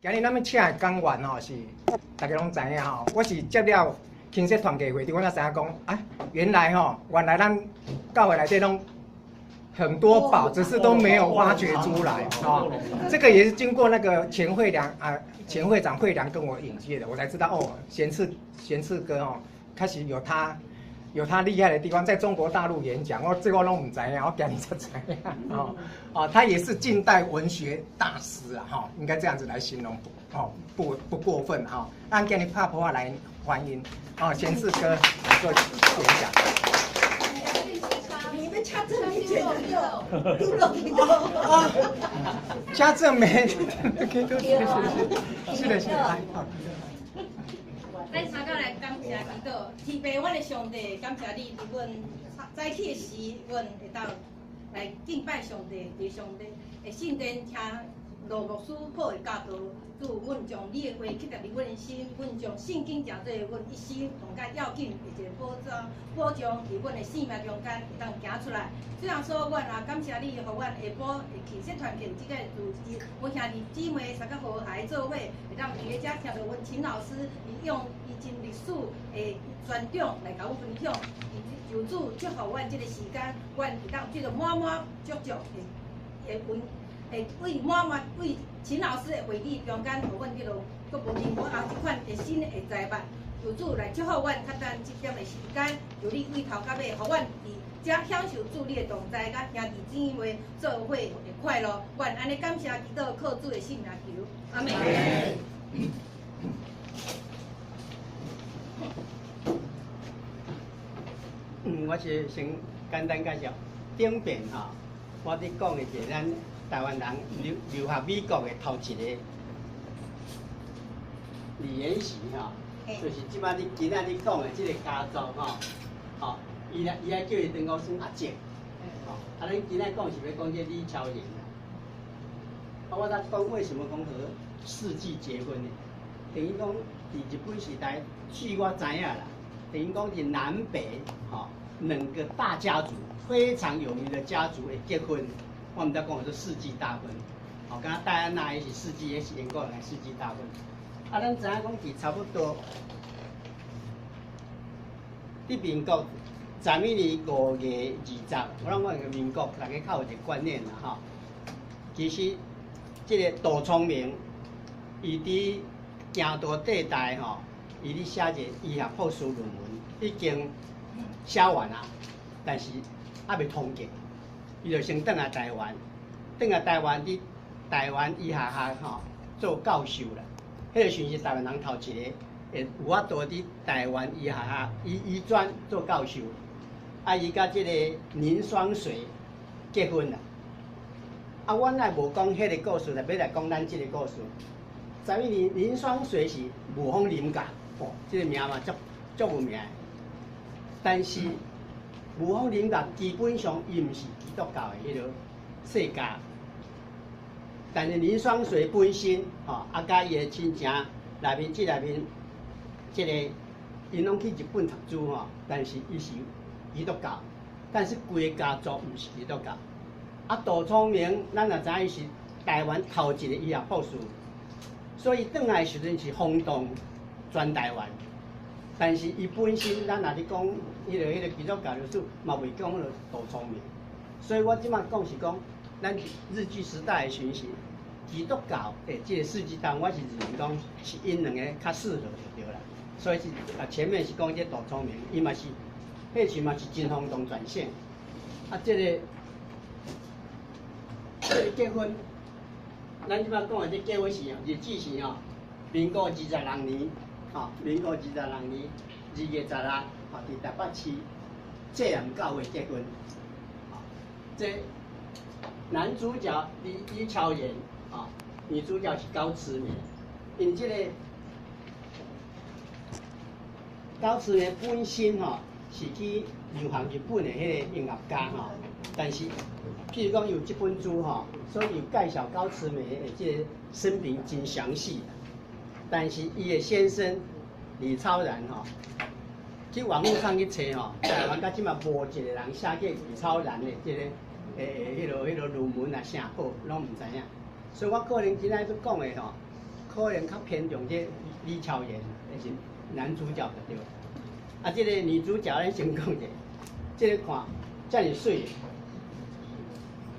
今日咱們請的講員吼是大家攏知影吼，我是接了青說團契會長，我才知影講啊，原來吼，原來咱教會內底攏很多寶，只是都沒有挖掘出來哦。這個也是經過那個錢惠良啊，前會長惠良跟我引介的，我才知道哦，賢賜哥哦，開始有他厲害的地方，在中國大陸演講，我這個我攏毋知影，我今日才知影哦。哦，他也是近代文學大師啊，哈，應該這樣子來形容，哦，不過分哈。咱今日拍噗仔來歡迎哦，賢賜哥來做演講。你們掐正沒剪掉，啊，掐正沒？是的，是的，來，好。咱三個來感謝祈禱，天父，阮的上帝，感謝你，佇阮早起的時，阮會當來敬拜上帝，佇上帝的聖殿聽羅牧師好的教導，主，阮將你的話刻佇阮的心，阮將聖經誠做阮一生上較要緊的一個保障，保障佇阮的生命中間會當行出來。雖然說，阮也感謝你，予阮下晡會去說團契這個組織，阮兄弟姊妹三個和諧做伙，會當佇咧遮聽著阮陳老師伊用伊真歷史的專長來共阮分享。求主祝福阮這個時間，阮會當這個滿滿足足的的溫，會為滿滿為陳老師的話語中間，予阮叫做閣無任何後一款的新的財物。求主來祝福阮，較等這點的時間，求你對頭到尾，予阮佇遮享受主你的同在，佮兄弟姊妹做伙的快樂。阮按呢感謝祈禱，靠主的聖名求，阿們。嗯，我是先簡單介紹頂邊吼，我佇講的是咱台灣人留學美國的頭一個李延禧吼，就是這擺你今仔日講的這個家族吼，吼，伊來伊愛叫伊長孫阿叔，吼，啊，咱今仔講是欲講這李超然啦。啊，我才講為什麼講和世紀結婚呢？等於講佇日本時代，據我知影啦，等於講是南北吼兩個大家族，非常有名的家族會結婚，我毋知講說世紀大婚，吼，敢若戴安娜也是世紀，也是英國人的世紀大婚。啊，咱知影講佇差不多，佇民國十一年5月20，我攏講民國，大家較有一個觀念啦吼。其實這個杜聰明，伊佇京都地帶吼，伊咧寫一個醫學博士論文，已經寫完啊，但是猶未通過，伊就先轉來台灣，轉來台灣佇台灣醫學學吼做教授啦。彼個時陣是台灣人頭一個會有法度佇台灣醫學學醫醫專做教授，啊，伊佮這個林雙水結婚啦。啊，阮也無講彼個故事，特欲來講咱這個故事。十一年林雙水是霧峰林家，哦，這個名嘛足足有名的。但是霧峰林家基本上伊毋是基督教的彼個世家。但是林雙水本身，吼，啊，佮伊的親情內面，這內面，這個𪜶攏去日本讀書吼，但是伊是基督教，但是規个家族毋是基督教。啊，杜聰明，咱也知影伊是台灣頭一個醫學博士，所以轉來的時陣是轟動全台灣。但是伊本身，咱若咧講彼個基督教歷史，嘛袂講彼個杜聰明。所以我這擺講是講，咱日據時代的時陣，基督教的這個世紀當，我是認為講是𪜶兩个較適合就對啦。所以是啊，前面是講這杜聰明，伊嘛是，彼時嘛是真轟動全省。啊，這個結婚，咱這擺講的這結婚是日子是吼，民國26年，吼，民國26年2月16，吼，佇台北市濟南教會結婚。吼，這男主角李超然，吼，女主角是高慈美。因這個高慈美本身吼是去留學日本的彼個音樂家吼，但是譬如講有這本書吼，所以有介紹高慈美的這個生平真詳細。但是伊的先生李超然吼，去網路上去揣吼，台灣到這馬無一個人寫過李超然的這個彼個論文啊啥好，攏毋知影。所以我個人今仔欲講的吼，可能較偏重這李超然，是男主角就對。啊，這個女主角咱先講者，這個看遮爾媠，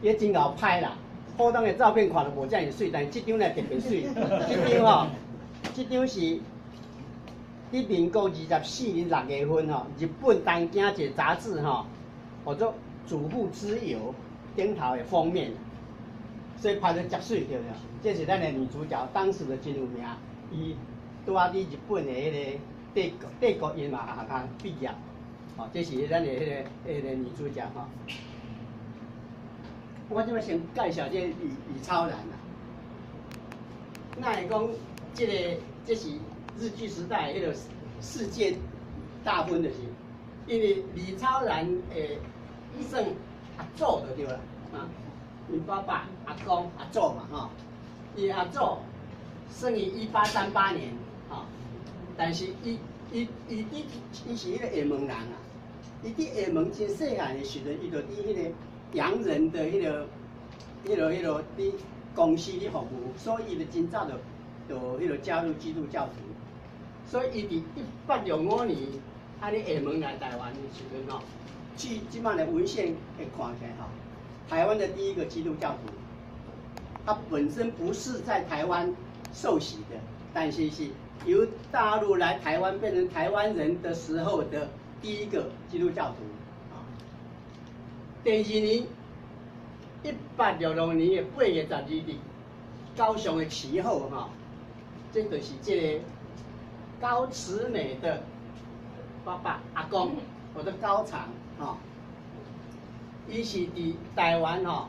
伊真𠢕拍啦。普通的照片看著無遮爾媠，但是這張呢特別媠。這張吼，這張是佇民國24年6月份吼，日本東京一個雜誌吼，號做《主婦之友》頂頭的封面，所以拍得遮媠對無？這是咱的女主角，當時就真有名。伊拄仔佇日本的彼個帝國音樂學校畢業，吼，這是咱的彼個女主角吼。我這擺先介紹這個李超然啦。那會講這個這是日據時代彼個世界大婚就是，因為李超然的算阿祖就對啦，啊，𪜶爸爸、阿公、阿祖嘛吼，伊阿祖生於1838年，吼，但是伊是彼個廈門人啊，伊佇廈門真細漢的時陣，伊就佇彼個洋人的彼個佇公司咧服務，所以伊就真早就彼個加入基督教徒，所以伊佇1865年按呢廈門來台灣的時陣吼，據這擺的文獻會看起來吼，台灣的第一個基督教徒，他本身不是在台灣受洗的，但是是由大陸來台灣變成台灣人的時候的第一個基督教徒。啊，第二年，1866年的8月12日，高雄的旗後哈，這就是這個高慈美的爸爸阿公，或者高長哈，伊是佇台灣吼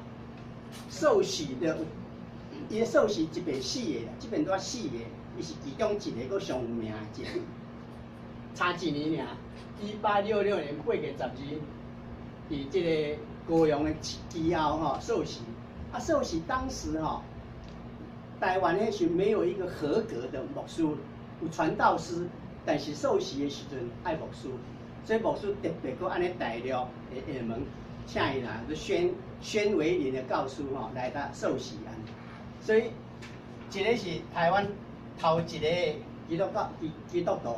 受洗的，伊受洗這邊四個，這邊拄仔四個，伊是其中一個閣上有名的一個。差一年爾，1866年8月12，佇這個高雄的旗後吼受洗。啊，受洗當時吼，台灣彼時沒有一個合格的牧師，有傳道師，但是受洗的時陣愛牧師，所以牧師特別閣按呢大陸的廈門請伊來，就宣維林的教師吼來甲受洗按呢。所以一個是台灣頭一個基督教基督徒，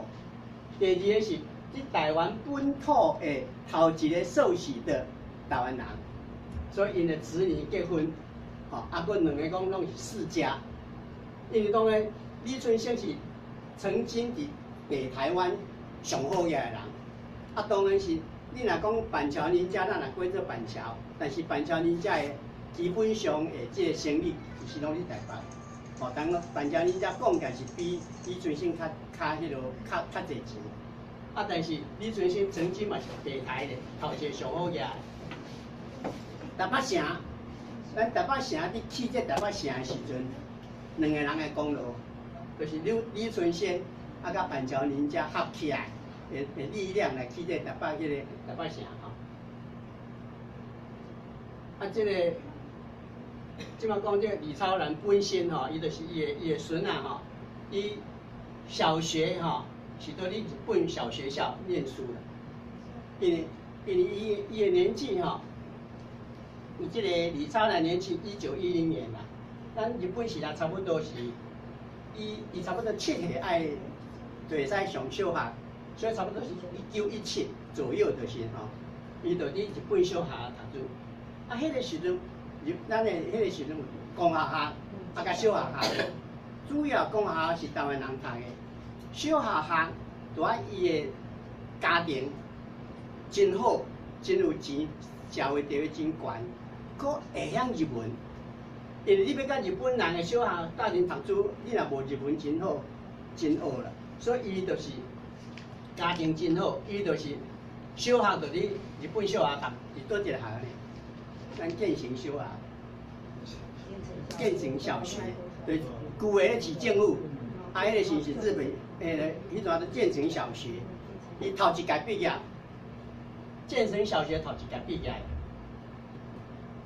第二個是佇台灣本土的頭一個受洗的台灣人，所以𪜶的子女結婚，吼，啊，閣兩個講攏是世家，因為當然李春生是曾經佇北台灣上好額的人，啊，當然是你若講板橋林家，咱若過做板橋，但是板橋林家的基本上的這個生意其實攏佇台北，吼，當板橋林家講起來是比李春生較較彼個較較濟錢，啊，但是李春生曾經嘛是北台的頭一個上好額的。台北城，咱台北城佇起這台北城的時陣，兩個人的功勞，就是李春生啊，佮板橋林家合起來的力量來起這台北彼個台北城吼。啊，這個這擺講這個李超然本身吼，伊就是伊的孫仔吼，伊小學吼是佇咧日本小學校念書的，因為伊的年紀吼，伊這個李超然年紀1910年啦，咱日本時代差不多是，伊差不多7歲愛就會使上小學，所以差不多是1917左右就是吼，伊就佇日本小學讀書。啊，彼個時陣，咱的彼個時陣有公學校，啊，佮小學校，主要公學校是台灣人讀的，小學校拄仔伊的家庭真好，真有錢，社會地位真懸，閣會曉日文。因為你欲佮日本人的小學鬥陣讀書，你若無日文真好，真學啦。所以伊就是家庭真好，伊就是小學就佇日本小學讀，佇佗一個學呢？咱建成小學，建成小學，對，舊的市政府，啊，彼個時是日本，彼陣建成小學，伊頭一屆畢業，建成小學頭一屆畢業。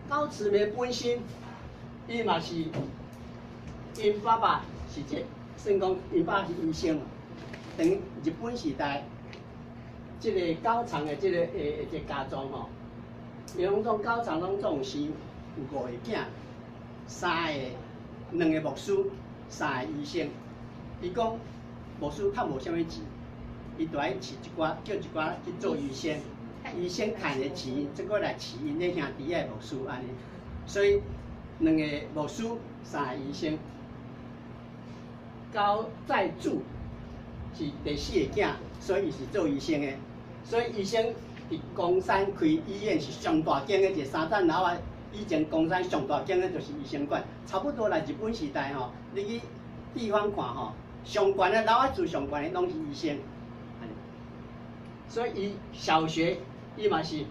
高慈美本身，伊嘛是，𪜶爸爸是這，算講𪜶爸是醫生嘛。等日本時代，這個高長的這個家族吼，伊攏總高長攏總是有五個囝，三個，兩個牧師，三个醫生。伊講牧師較無啥物錢，伊就愛飼一寡，叫一寡去做醫生。醫生趁的錢，這個來飼𪜶的兄弟仔牧師按呢。所以兩個牧師，三個醫生。高在柱是第四个囝，所以伊是做醫生的。所以醫生佇岡山開醫院是上大間的，一個三層樓啊。以前岡山上大間的就是醫生館，差不多來日本時代吼，你去地方看吼，上懸的樓仔住上懸的攏是醫生。所以伊小學伊嘛是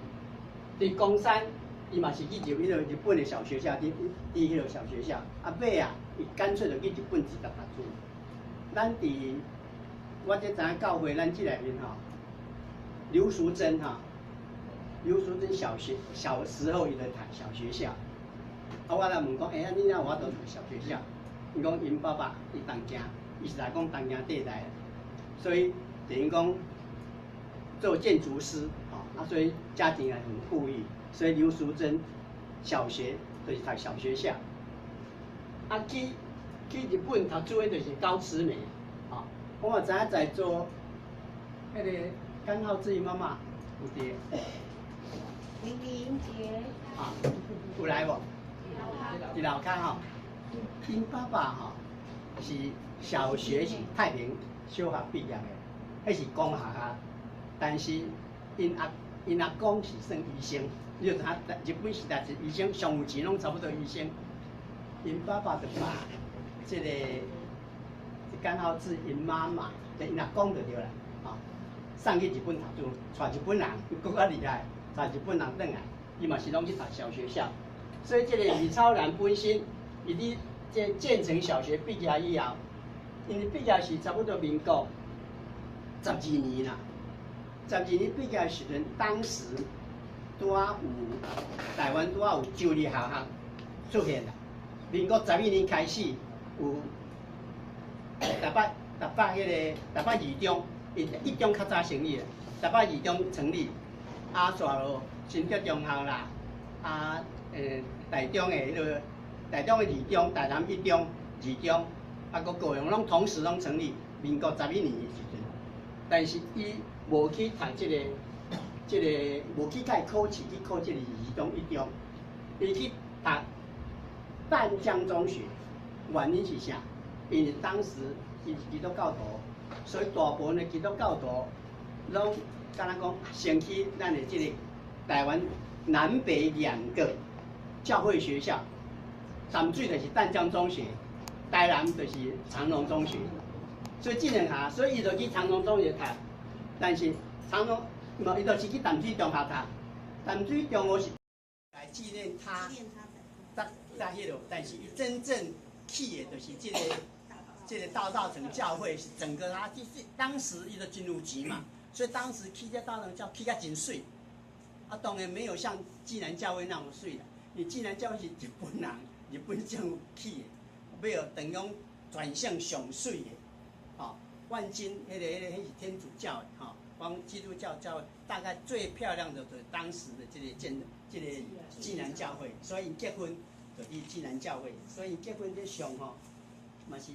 佇岡山，伊嘛是去入彼個日本的小學校，佇佇彼個小學校。啊尾啊，伊乾脆就去日本直接讀書。咱佇我這知影教會，咱這內面吼，劉淑珍吼，劉淑珍小學小時候伊就讀小學校。啊，我來問講，欸，你哪有法度讀小學校？伊講𪜶爸爸佇東京，伊是來講東京地帶，所以等於講做建築師，吼，啊，所以家庭也很富裕，所以劉淑珍小學就是讀小學校。啊，去去日本讀書的就是高慈美，吼，我嘛知影在座彼個甘浩志媽媽有佇。林玲姐。啊，有來無？佇樓跤吼，𪜶爸爸吼是小學是太平小學畢業的，彼是公學校，但是𪜶阿公是算醫生，你就知影日本時代是醫生上有錢攏差不多醫生。𪜶爸爸就把這個甘浩志𪜶媽媽，就𪜶阿公就對啦，吼，送去日本讀書，帶日本人，閣較厲害，帶日本人轉來，伊嘛是攏去讀小學校。所以這個李超然本身，伊佇這建成小學畢業以後，因為畢業是差不多民國十二年啦，十二年畢業的時陣，當時拄仔有台灣拄仔有州立學校出現啦。民國11年開始有台北台北彼個台北二中，因一中較早成立，台北二中成立，啊，煞落新竹中學啦，啊，台中的彼個台中的二中、台南一中、二中，啊，閣高雄攏同時攏成立。民國11年的時陣，但是伊無去讀這個，這個無去共伊考試去考這個二中一中，伊去讀淡江中學，原因是啥？因為當時伊是基督教徒，所以大部分的基督教徒攏敢若講先去咱的這個台灣南北兩個教會學校，淡水就是淡江中學，台南就是長榮中學，所以這兩下，所以伊就去長榮中學讀，但是長榮，無伊就是去淡水中學讀，淡水中學是來紀念他。在彼落，但是伊真正起的就是這個這個大稻埕教會，是整個他就是當時伊就真有錢嘛，所以當時起這大稻埕教起甲真媠，啊，當然沒有像濟南教會那麼媠啦。你濟南教會是日本人、日本政府起的，要等於講全省上媠的，吼，萬金彼個彼個彼是天主教的，吼，講基督教教會大概最漂亮的就是當時的這個建這個濟南教會，所以結婚。就佇濟南教會，所以結婚這相吼，嘛是。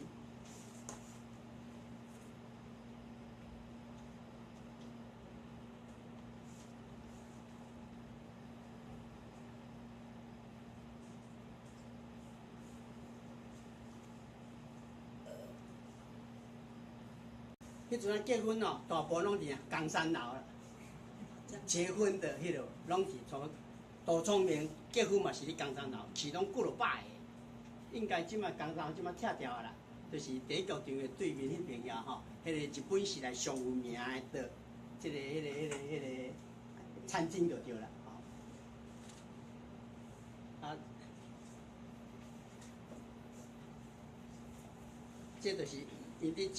彼陣結婚哦，大部分攏佇岡山樓啦。結婚的彼個攏是從。杜聰明結婚嘛是佇岡山樓，飼攏幾落百个，應該這馬岡山這馬拆掉啊啦，就是第一劇場的對面彼邊遐吼，彼個日本時代上有名的，這個、彼個、彼個、彼個餐廳就對啦，吼。啊，這就是𪜶佇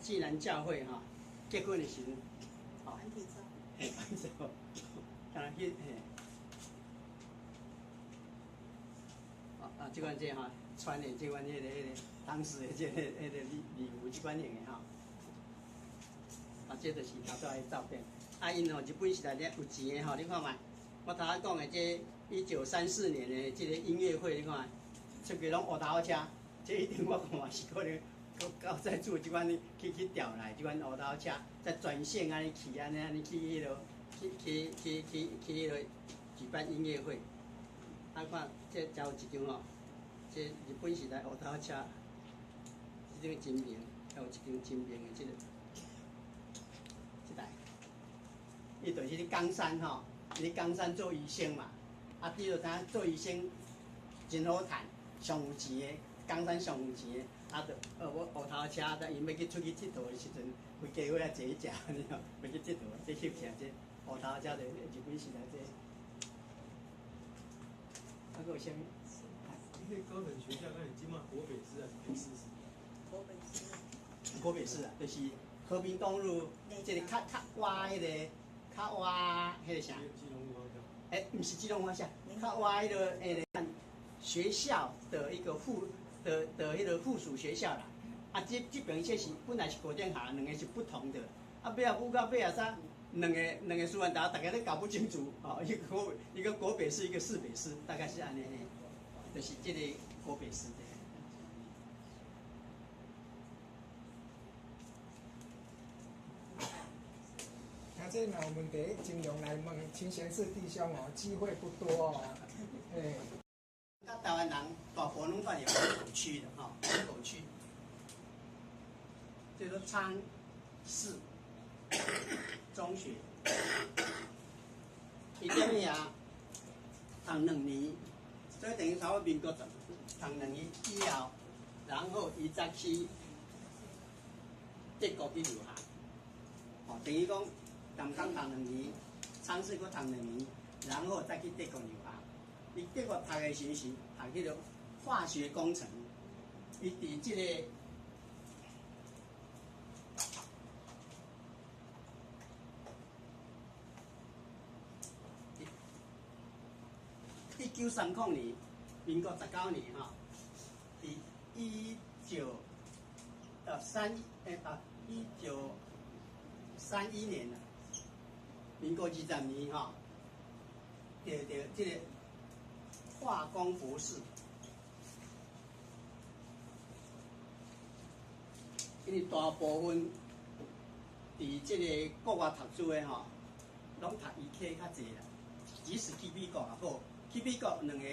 濟南教會吼結婚的時陣，吼。嘿，團體照。敢若彼嘿。啊，這款這吼，穿的這款彼個彼個，當時的這個彼個禮禮服這款型的吼。啊，這就是頭拄仔彼照片。啊，𪜶吼日本時代咧有錢的吼，你看覓？我頭仔講的這1934年的這個音樂會，你看，出去攏烏頭車，這一定我看嘛是可能較早做這款去調來這款烏頭車，再專線按呢去按呢按呢去彼落去去去去去彼落舉辦音樂會。啊，看這遮有一張吼，這日本時代烏頭車，這張真名，還有一張真名的這個，這台，伊就是佇岡山吼，佇岡山做醫生嘛，啊，你就知影做醫生真好趁，上有錢的，岡山上有錢的，啊，就我烏頭車，啊，𪜶欲去出去𨑨迌的時陣，飛機尾仔坐一食，你吼，欲去𨑨迌，這翕起來這烏頭車就日本時代這。啊，閣有啥物？那個高等學校，那你這馬國北市還是北市？國北市。國北市啊，就是和平東路這個較較倚彼個，較倚彼個啥？基隆路方向。欸，毋是基隆方向，較倚彼個欸學校的一個附的的彼個附屬學校啦。啊，這這邊這是本來是高等學校，兩個是不同的。啊，尾仔舞到尾仔啥？兩個師範大，大家都搞不清楚。哦，一個國北市，一個市北市，大概是按呢，就是這個國北市的。那這若有問題，盡量來問秦賢士弟兄哦，機會不多哦。欸。佮台灣人大部分攏住佇河口區的吼，河口區，這個昌市中學，伊踮遐讀兩年，所以等於差不多民國讀兩年以後，然後伊才去德國去留學。哦，等於講淡江讀兩年，昌市閣讀兩年，然後再去德國留學。伊德國讀的時是讀彼個化學工程，伊佇這個。1930年，民國19年吼，佇1931年啊，民國20年吼，得著這個化工博士，因為大部分佇這個國外讀書的吼，攏讀醫科較濟啦，即使去美國也好。去美國兩個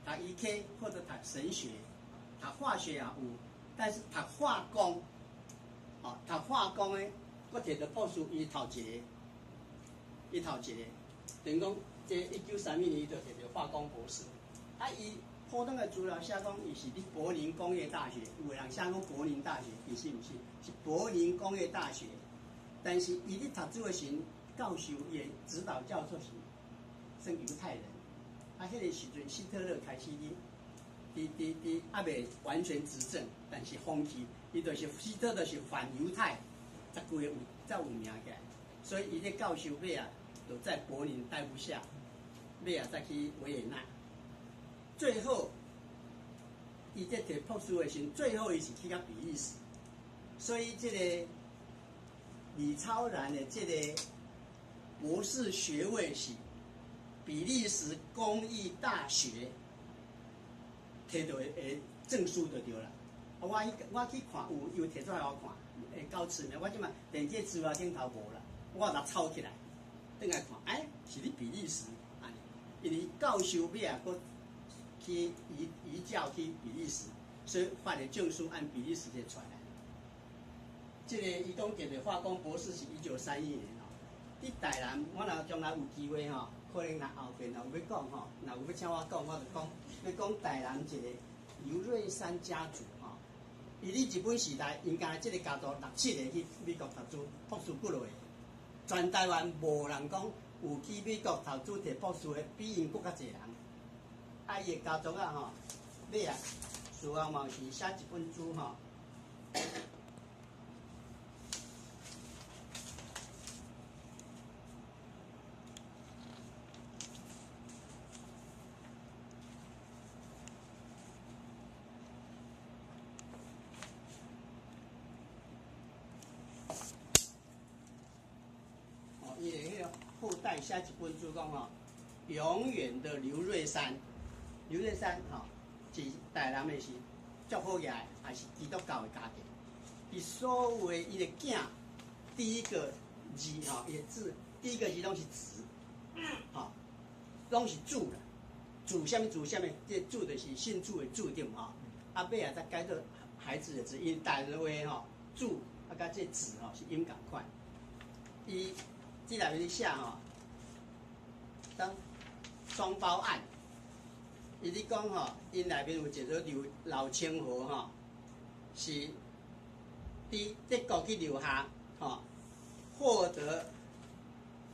讀醫科或者讀神學，讀化學也有，但是讀化工，哦，讀化工的，閣摕著博士，伊頭一個，伊頭一個，等於講這1931年伊就摕著化工博士。啊，伊普通的資料寫講，伊是佇柏林工業大學，有的人寫講柏林大學，其實毋是，是柏林工業大學。但是伊佇讀書的時，教授伊的指導教授是算猶太人。啊，彼個時陣，希特勒開始佇猶未完全執政，但是風氣，伊就是希特勒是反猶太，才規個有才有名起來。所以伊咧教授尾仔，就在柏林待不下，尾仔再去維也納。最後，伊這摕博士的時陣，最後伊是去到比利時。所以這個李超然的這個博士學位是比利時工藝大學摕到的證書就對啦。啊，我去看有有摕出來我看，會夠出名。我這擺電子資料頂頭無啦，我若抄起來，轉來看，哎，是佇比利時，按呢，因為教授尾仔閣去移教去比利時，所以發的證書按比利時摕出來。這個伊講摕著化工博士是1931年吼，佇台南，我若將來有機會吼，可能若後邊若有欲講吼，若有欲請我講，我就講欲講台南一個劉瑞山家族吼。伊佇日本時代，𪜶家這個家族六七個去美國讀書，博士幾落個，全台灣無人講有去美國讀書摕博士的，比𪜶閣較濟人。啊，伊的家族啊吼，尾啊，事後嘛是寫一本書吼。伊的彼個後代寫一本書講吼，永遠的劉瑞山，劉瑞山吼，是台南的是足好額，也是基督教的家庭。伊所有的伊的囝，第一個字吼，伊的字第一個字攏是子，吼，攏是主啦。主啥物主啥物，這個主就是信主的主對無吼？啊，尾仔才改做孩子的子，因台灣話吼，主啊，佮這子吼是音仝款。伊這內面寫吼，當雙包案，伊咧講吼，𪜶內面有一個劉老清和吼，是佇德國去留學吼，獲得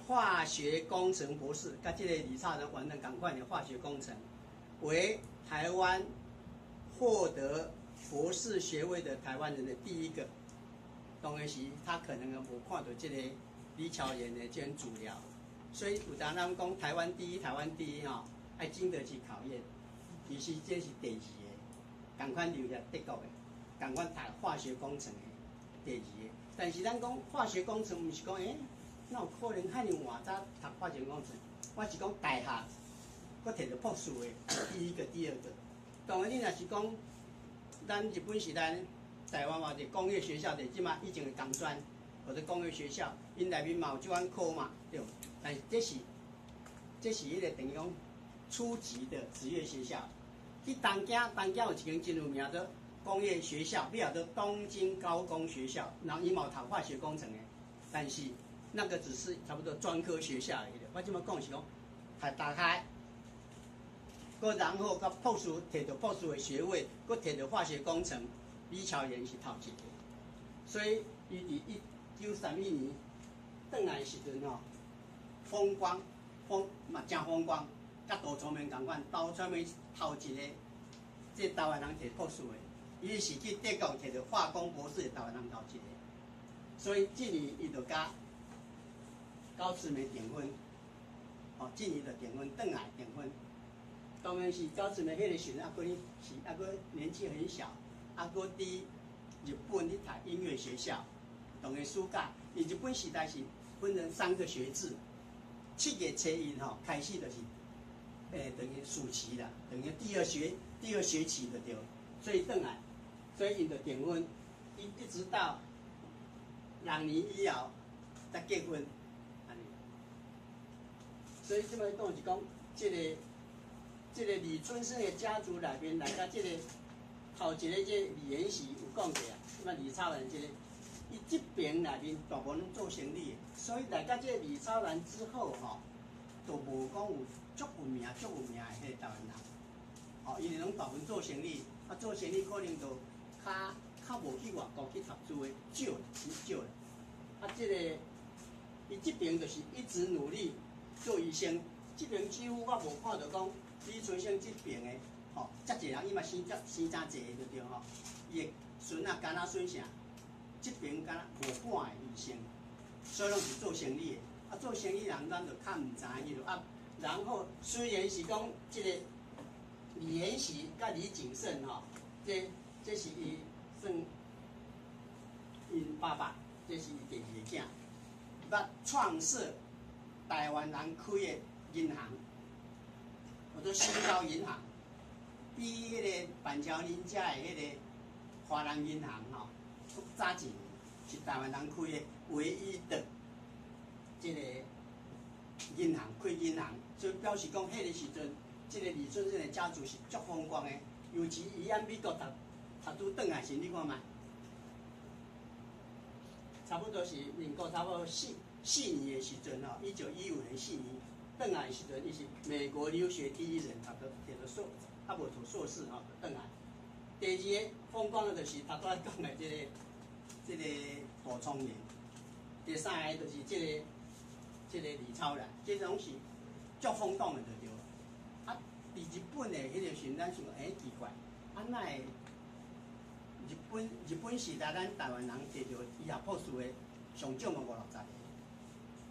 化學工程博士，佮這個李超然完全仝款的化學工程，為台灣獲得博士學位的台灣人的第一個。當然是他可能無看到這個李巧妍的這種資料，所以有當咱講台灣第一，台灣第一吼，愛經得起考驗。其實這是第二個，仝款留學德國的，仝款讀化學工程的第二個。但是咱講化學工程，毋是講哪有可能遐爾晚才讀化學工程？我是講大學，閣摕著博士的第一個、第二個。當然，你若是講咱日本時代，台灣嘛，一個工業學校，就這馬以前的工專或者工業學校，𪜶內面嘛有這款科嘛，對。但是這是彼個等於講初級的職業學校。去東京，東京有一間真有名的工業學校，叫做東京高工學校，然後伊嘛有讀化學工程的，但是那個只是差不多專科學校而已。我這麼講是講，讀大學，閣然後佮博士摕著博士的學位，閣摕著化學工程，李巧妍是頭一個。所以伊佇1931年轉來的時陣吼，風光風嘛誠風光，佮杜聰明仝款，杜聰明頭一個，這台灣人摕博士的，伊是去德國摕著化工博士的台灣人頭一個。所以這年伊就佮高慈美訂婚，哦，這年就訂婚，轉來訂婚。當然是高慈美彼個時陣，猶閣是猶閣年紀很小，猶閣佇日本咧讀音樂學校。當然暑假，伊日本時代是分成三個學制，7月初一吼開始就是，等於暑期啦，等於第二學期就對，所以轉來，所以𪜶就訂婚，一直到6年以後才結婚，按呢。所以這擺講是講，這個李春生的家族內面來到這個頭一個這李延禧有講過啊，這擺李超然這個，伊這邊內面大部分攏做生意的，所以來到這個李超然之後吼，就無講有足有名、足有名的彼個台灣人，哦，因為攏大部分做生意，啊，做生意可能就較無去外國去讀書的少，真少啦。啊，這個伊這邊就是一直努力做醫生，這邊幾乎我無看著講李春生這邊的，吼，遮濟人伊嘛生遮生誠濟個就對吼，伊的孫仔敢若孫啥，這邊敢若無半個醫生，所以攏是做生意的。啊，做生意人咱就較毋知彼落啊。然後雖然是講這個李延禧佮李景勝吼，這是伊算𪜶爸爸，這是伊第二個囝，捌創設台灣人開的銀行，叫做新高銀行，比彼個板橋林家的彼個華南銀行吼，閣早一年，是台灣人開的唯一的這個銀行，開銀行，所以表示講，彼個時陣，這個李春生的家族是足風光的。尤其伊按美國讀讀書轉來時，你看覓，差不多是民國差不多四四年的時陣吼，1915年四年轉來的時陣，伊是美國留學第一人，讀到摕著碩，猶無讀碩士吼，就轉來。第二個風光的就是頭拄仔講的這個杜聰明，第三個就是這個李超然，這攏是足轟動的就對。啊，佇日本的彼個時陣，咱想講，奇怪，啊哪會日本時代，咱台灣人摕著醫學博士的上少嘛五六十個，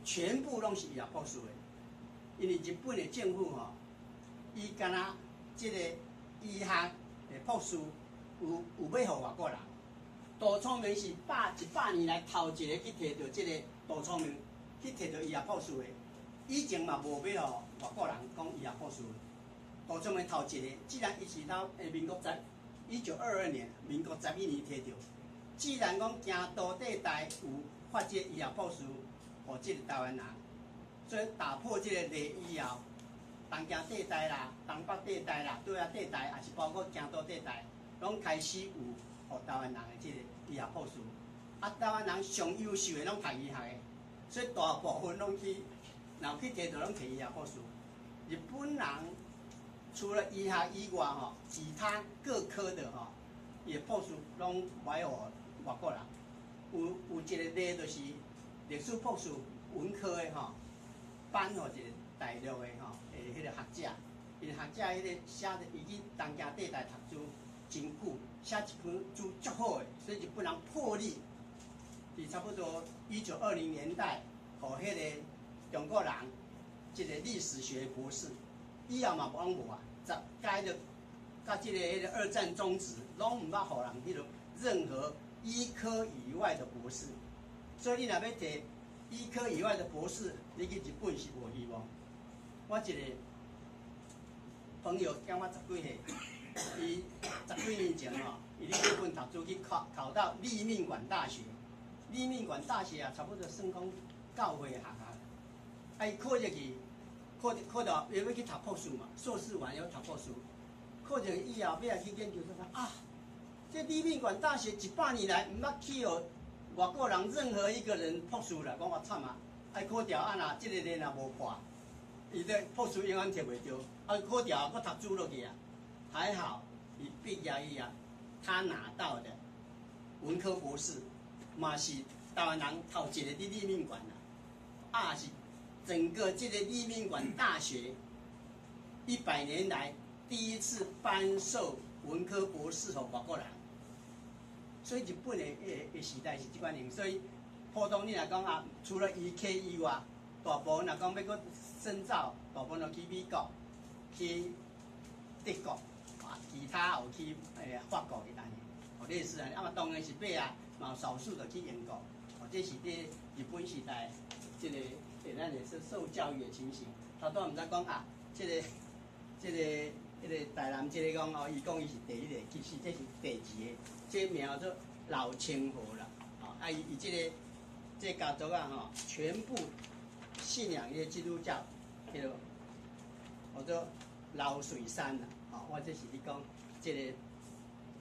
全部攏是醫學博士的。因為日本的政府吼，伊敢若這個醫學的博士有欲予外國人。杜聰明是100年來頭一個去摕著這個杜聰明去摕著醫學博士的，以前嘛無欲予外國人講醫學博士的。杜聰明頭一個，既然伊是到民國十1922年，民國十一年提著。既然講京都帝大有發這醫學博士，予這個台灣人，所以打破這個例以後，東京帝大啦、東北帝大啦、對啊帝大，也是包括京都帝大，攏開始有予台灣人的這個醫學博士。啊，台灣人上優秀的攏讀醫學的，所以大部分攏去，若去提著攏提醫學博士。日本人除了醫學以外吼，其他各科的吼，伊的博士攏無愛予外國人。有一個例就是歷史博士文科的吼，頒予一個大陸的吼，的彼個學者，因學者彼個寫的，伊去東京帝大讀書真久，寫一本書足好的，所以日本人破例，佇差不多1920年代，予彼個中國人一個歷史學博士，以後嘛攏無啊，十改著佮這個彼個二戰終止，攏毋捌予人彼個任何醫科以外的博士，所以你若欲提醫科以外的博士，你去日本是無希望。我一個朋友減我十幾歲，伊十幾年前吼，伊佇日本讀書去考考到立命館大學，立命館大學啊，差不多算講教會學校。啊，伊考入去，考考到伊欲去讀博士嘛，碩士完欲讀博士，考入去以後，欲來去研究所講啊，這立命館大學100年來毋捌去予外國人任何一個人博士啦，講我慘啊！愛考掉啊若這個例若無破，伊這博士永遠摕袂著，啊考掉閣讀書落去啊。還好，伊畢業以後，他拿到的文科博士，嘛是台灣人頭一個佇立命館啦，啊是整個這個立命館大學100年來第一次頒授文科博士予外國人。所以日本的時代是這款樣，所以普通你若講啊，除了醫科以外，大部分若講欲閣深造，大部分都去美國、去德國，啊，其他有去法國去按呢，哦類似按呢，啊嘛當然是尾啊，嘛有少數就去英國，哦，這是佇日本時代這個咱會說受教育的情形。頭拄仔毋知講啊，這個台南這個講哦，伊講伊是第一個，其實這是第二個，這個名叫做老清和啦，哦，啊伊伊這個家族啊吼，全部信仰彼個基督教，叫做叫做老水山啦，吼，我這是咧講這個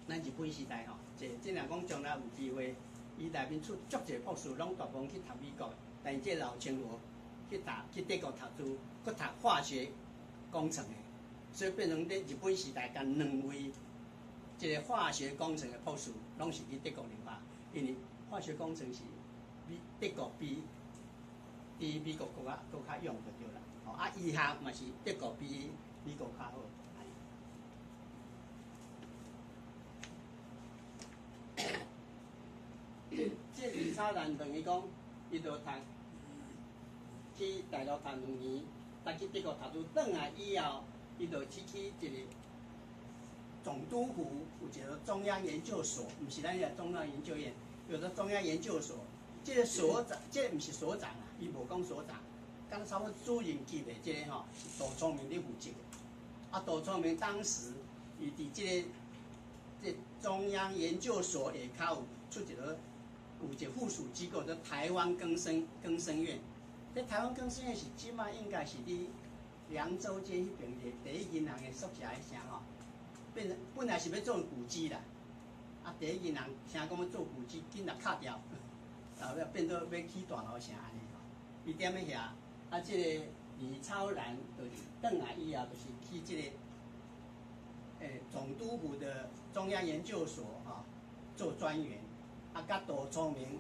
咱日本時代吼，這這若講將來有機會，伊內面出足濟博士，攏大部分去讀美國，但是這老清和去讀去德國讀書，閣讀化學工程的，所以變成佇日本時代，共兩位這個化學工程的博士，攏是去德國留學，因為化學工程是比德國比比美國閣較閣較用就對啦。吼啊，醫學嘛是德國比美國較好。這李超然等於講，伊就讀去大陸讀兩年，再去德國讀書，轉來以後，伊就去一個總督府有一個中央研究所，毋是咱遐中央研究院，叫做中央研究所。這個所長，這個毋是所長啊，伊無講所長，敢若差不多主任級的這個吼，是杜聰明咧負責的。啊，杜聰明當時伊佇這個這中央研究所下跤有出一個有一個附屬機構，叫台灣更生院。這台灣更生院是這馬應該是佇涼州街彼邊的第一銀行的宿舍彼啥吼，變成本來是欲做古蹟啦，啊，第一銀行聽講欲做古蹟，緊來敲掉，後尾變做欲起大樓啥按呢吼。伊踮咧遐，啊，這個李超然就是轉來以後，就是去這個總督府的中央研究所吼做專員，啊，佮杜聰明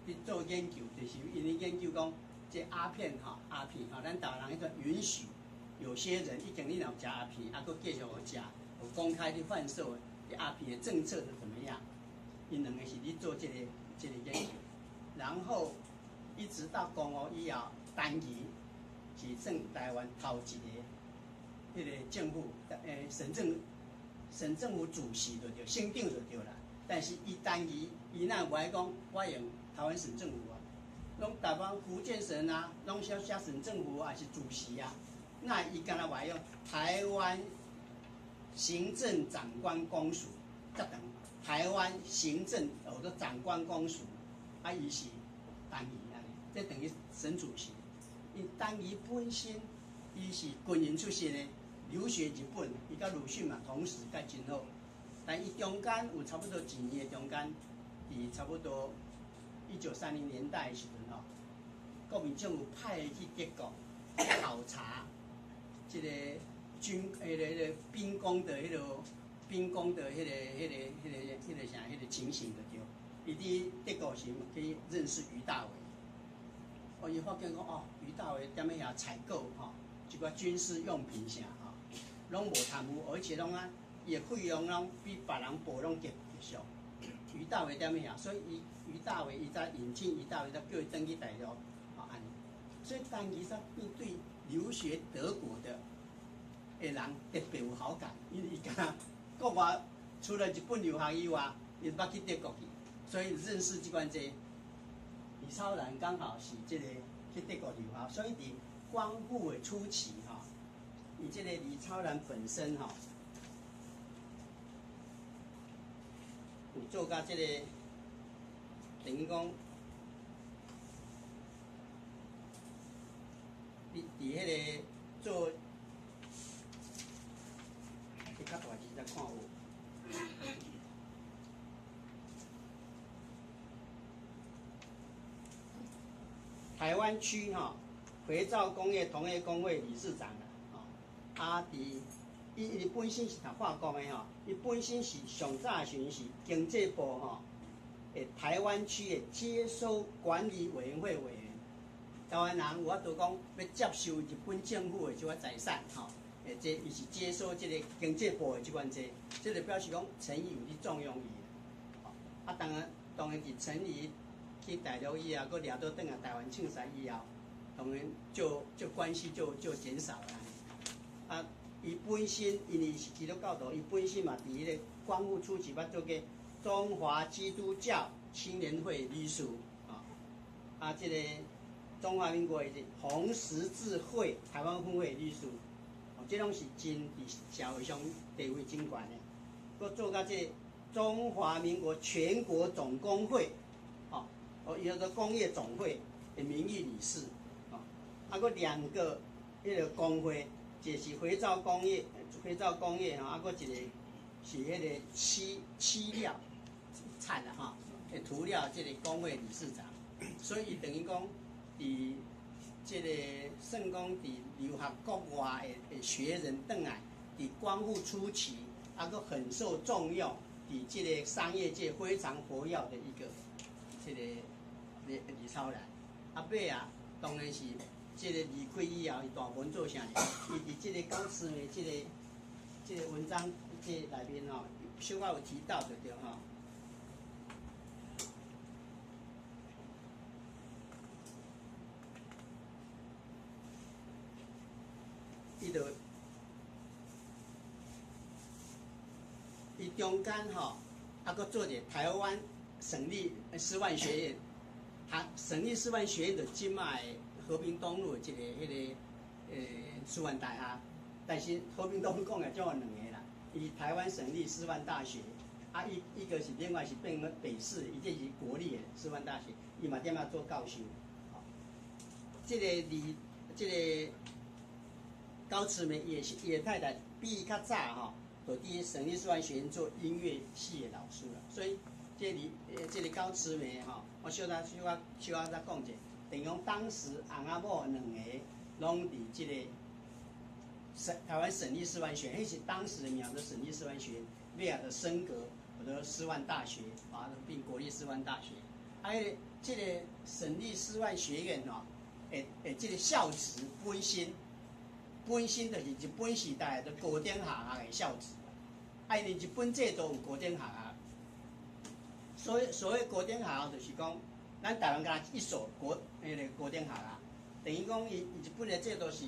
去做研究，就是𪜶咧研究講這鴉片吼，鴉片吼，咱台灣人彼個允許有些人已經你若有食鴉片，啊，閣繼續予食，有公開咧販售這鴉片的政策是怎麼樣？𪜶兩個是咧做這個研究，然後一直到光復以後，陳儀是算台灣頭一個彼個政府，省政府主席就對，省長就對啦。但是伊陳儀，伊若無愛講，我用台灣省政府啊，攏台灣福建省啊，攏寫寫省政府還是主席啊，那伊敢若無愛用台灣行政長官公署，接长台湾行政或者长官公署，啊，伊是陈仪按呢，這等於省主席。𪜶陳儀本身，伊是軍人出身的，留學日本，伊佮魯迅嘛同時佮真好。但伊中間有差不多一年的中間，佇差不多1930年代的時陣吼，國民政府派伊去德國考察這個軍、彼個兵工的彼個兵工的彼個啥彼個情形就對。伊佇德國時去認識俞大維，哦，伊發現講哦，俞大維踮咧遐採購吼，一寡軍事用品啥吼，攏無貪污，而且攏啊，伊的費用攏比別人報攏極俗。俞大維踮咧遐，所以伊俞大維伊才引進俞大維，才叫伊轉去大陸，吼按呢。所以陳儀才變對留學德國的人特別有好感，因為伊敢若國外除了日本留學以外，伊捌去德國去，所以認識這款這李超然剛好是這個去德國留學，所以佇光復的初期吼，伊這個李超然本身吼，有做甲這個等於講，佇彼個做，你較大字才看有。台灣區吼，肥皂工業同業公會理事長啦，吼，啊，佇伊本身是讀化工的吼，伊本身是上早時陣是經濟部吼，台灣區的接收管理委員會委員。台灣人有法度講欲接受日本政府的這款財產吼，這伊是接收這個經濟部的這款這，這就表示講陳儀有咧重用伊。啊，當然，當然佇陳儀去大陸以後，閣掠倒轉來台灣凊彩以後，當然就關係就減少了。啊，伊本身因為是基督教徒，伊本身嘛佇彼個光復初期捌做過中華基督教青年會理事，啊，啊，這個中華民國的紅十字會台灣分會理事，哦，這攏是真佇社會上地位真懸的。閣做甲這個中華民國全國總工會，哦，哦，伊叫做工業總會的名譽理事，哦，啊，閣兩個彼個工會，一個是肥皂工業，肥皂工業吼，啊，閣一個是彼個漆料產啦吼，的塗料這個工會理事長，所以伊等於講，佇這個算講佇留學國外的學人轉來，佇光復初期，啊，閣很受重用，佇這個商業界非常活躍的一個這個李超然。啊，尾啊，當然是這個離開以後，伊大部分做啥呢？伊佇這個高慈美這個文章這內面吼，小可有提到就對吼。伊就伊中間吼，啊，閣做一個台灣省立師範學院，他省立師範學院就這擺的和平東路這個彼個師範大學，但是和平東路講的總有兩個啦，伊台灣省立師範大學，啊，伊一個是另外是變北市，伊這是國立的師範大學，伊嘛踮遐做教授。這個李這個高慈美也是伊的太太，比伊較早吼，就佇省立師範學院做音樂系的老師啦。所以這個這個高慈美吼，我小可小可小可再講者，等於講當時翁仔某兩個攏佇這個省台灣省立師範學院，彼是當時的名做省立師範學院，尾仔就升格，或者師範大學，啊，變國立師範大學。啊，彼個這個省立師範學院吼，會這個校址本身。本身就是日本時代的高等學校的校址，啊，因為日本制度有高等學校，所以所謂高等學校就是講，咱台灣敢若一所國彼個高等學校，等於講伊日本的制度是，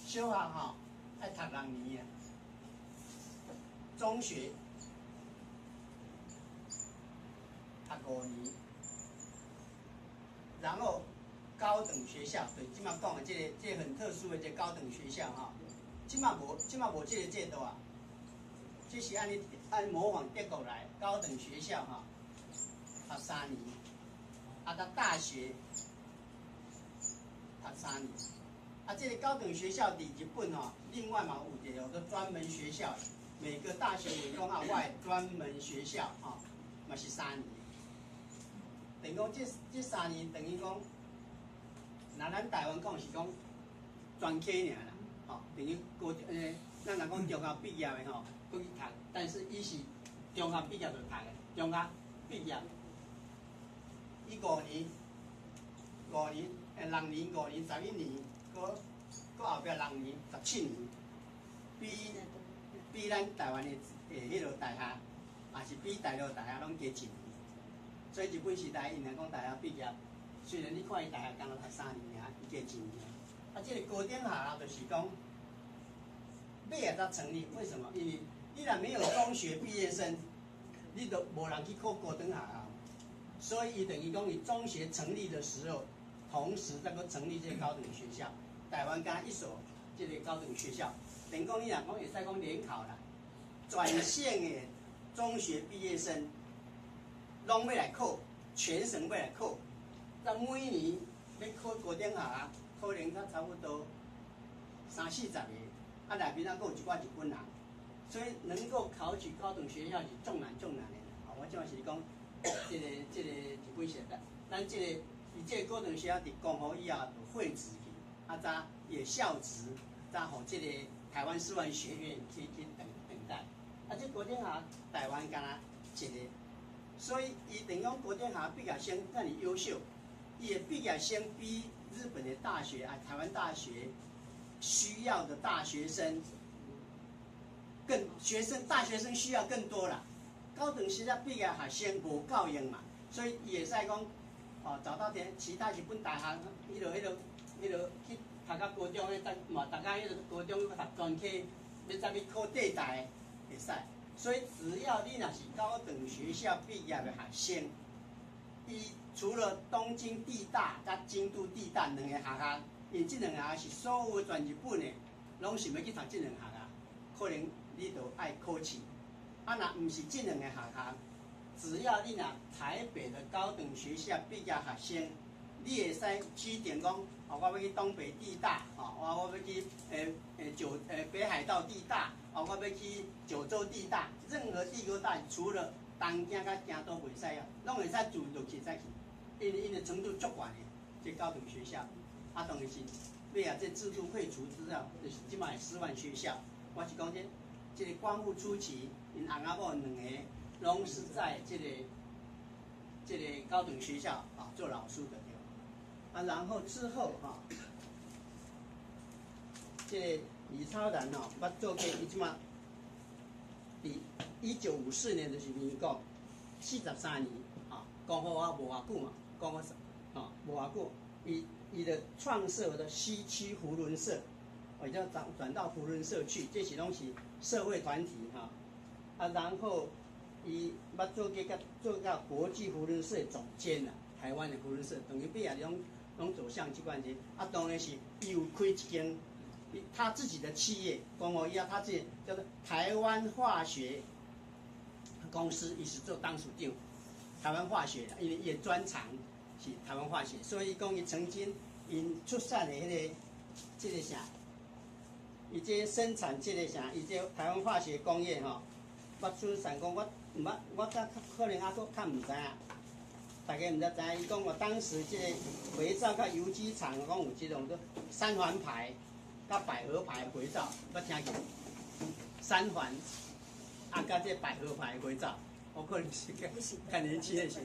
小學吼愛讀6年啊，中學讀5年，然後高等學校，對，這馬講的這個很特殊的這個高等學校哈，這馬無這個制度啊，這是按呢按模仿德國來高等學校哈，讀三年，啊，到大學讀三年，啊，這個高等學校佇日本吼，另外嘛有一個叫做專門學校，每個大學有講啊，我的專門學校吼，嘛是三年。等於講這三年等於講，若咱台灣講是講專科爾啦，吼，等於高咱若講中學畢業的吼，閣去讀，但是伊是中學畢業就讀的，中學畢業，伊五年，五年，6年、5年、11年，閣後壁6年、17年，比咱台灣的彼落大學，也是比大陸大學攏加一年。所以日本時代，𪜶若講大學畢業，雖然你看伊大學敢若讀三年爾，伊加一年。啊，這個高等學校就是講，尾仔才成立，為什麼？因為你若沒有中學畢業生，你就無人去考高等學校。所以伊等於講，伊中學成立的時候，同時再閣成立這個高等學校。台灣敢一所這個高等學校，等於講你若講會使講聯考啦，全省的中學畢業生攏欲來考，全省欲來考。那每年欲考高等學校，可能才差不多三四十個，啊內面還閣有一寡日本人，所以能夠考取高等學校是足難足難的。我這是講這個日本時代，咱這個伊這個高等學校佇光復以後就廢止去，啊，才伊的校址才予這個台灣師範學院去等待。啊，這高等學校台灣敢若一個，所以伊等於講高等學校畢業生遮爾優秀，伊的畢業生比日本的大學啊、台灣大學需要的大學生更學生大學生需要更多啦。高等學校畢業學生無夠用嘛，所以伊會使講，哦，早稻田其他日本大學，彼落去讀到高中的，嘛讀到彼個高中讀專科，欲再去考帝大的會使。所以只要你若是高等學校畢業的學生，伊除了東京帝大佮京都帝大兩個學校，因為這兩個學校是所有全日本的，攏想欲去讀這兩個學校，可能你就愛考試。啊，若毋是這兩個學校，只要你若台北的高等學校畢業學生，你會使指定講，哦，我欲去東北帝大，哦，我欲去北海道帝大，哦，我欲去九州帝大，任何帝國大，除了東京佮京都袂使啊，攏會使自錄取使去，因為𪜶的程度足懸的，這高等學校，啊，當然是尾仔這制度廢除之後，就是這擺的師範學校。我是講這，這個光復初期，𪜶翁仔某兩個攏是在這個高等學校啊做老師的對。啊，然後之後哈，這個李超然吼，捌做過伊這馬，佇1954年就是民國43年啊，光復啊無偌久嘛，光復啊無偌久，伊的創設的西區扶輪社，哦，就轉到扶輪社去，這是攏是社會團體哈。啊，然後伊捌做過甲做到國際扶輪社總監啦，台灣的扶輪社，等於尾仔攏走向這款的，啊，當然是伊有開一間他自己的企業，講哦，伊啊他自己叫做台灣化學公司，伊是做董事長。台灣化學，因為伊的專長是台灣化學，所以講伊曾經𪜶出產的彼個這個啥，伊這生產這個啥，伊這台灣化學工業吼，捌出產講我毋捌，我較可能猶閣較毋知影，大家毋知知影。伊講我當時這個肥皂佮油機廠講有這種做三環牌、佮百合牌肥皂，捌聽過？三環啊，佮這百合牌肥皂，我可能是較較年輕的時，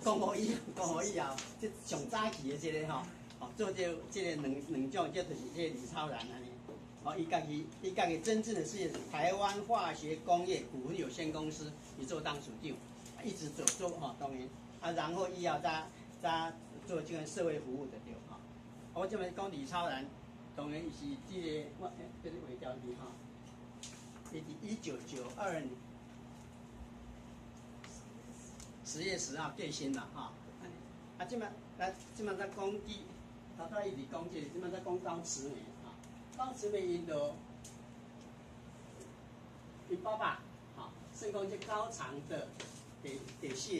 光復以後，這上早期的這個吼，哦，做這個兩種，這就是這個李超然按呢。哦，伊家己真正的是台灣化學工業股份有限公司，伊做董事長，一直做做吼，當然啊，然後以後才做這個社會服務的對吼。我這擺講李超然，當然伊是這個我這個畫掉去吼，伊佇1992年10月10號過身啦，吼。啊，這馬咱這馬才講起，頭拄仔伊佇講這個，這馬才講高慈美，吼。高慈美𪜶就𪜶爸爸，吼，算講這高長的第四